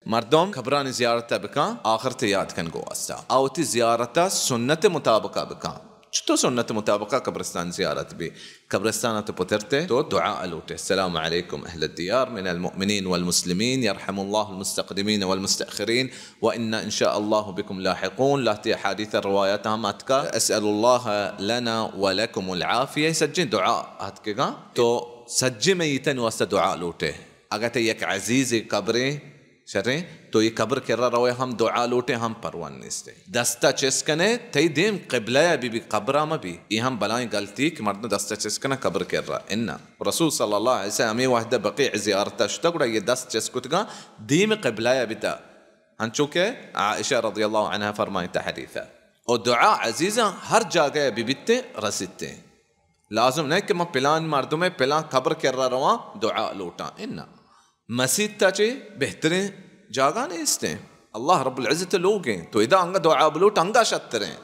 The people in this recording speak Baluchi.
مردم قبرانی زیارت بکن، آخرت یاد کن گو واسطہ۔ آ وتی زیارت سنت مطابقہ بکن۔ چطور سنت مطابقہ قبرستان زیارت بی؟ قبرستان تو پترتے تو دعا لوٹے، السلام علیکم اہل الدیار من المؤمنین والمسلمین، یرحم اللہ المستقدمین والمستأخرین، و انا ان شاء اللہ بکم لاحقون۔ لہتی حدیث روایت ہم اتکا، اسأل اللہ لنا ولکم العافیہ، سجیں دعا اتکگا۔ تو سجیں میتن واسطہ دعا لوٹے۔ اگہ تئی یک عزیزے قبرے شریں، تو یہ قبر کرا روے ہم دعا لوٹے ہم پرواہ نیستے۔ دستا چست کنے، تئی دیم قبلہ ء بی بی، قبرا مہ بی۔ یہ ہم بلائیں غلطی کہ مردم دستا چست کنے قبر کرا۔ انا رسول صلی اللہ علیہ وسلم ہمیں وحدہ بقیع زیارت شتا گڑا یہ دست چست کتگا دیم قبلہ ء بیتا۔ ہنچو کہ عائشہ رضی اللہ عنہا فرمائتا حدیث ء۔ او دعا عزیزاں ہر جاگہ ء بی بیتے رسیتے۔ لازم نہ کہ من پلان مردم ء پلان قبر کرا رواں دعا لوٹاں۔ انا مسیت تا چے بہتریں جاگہ نیستیں۔ اللہ رب العزت لوگیں۔ تو ادا انگا دعا بلوٹ انگا شتریں۔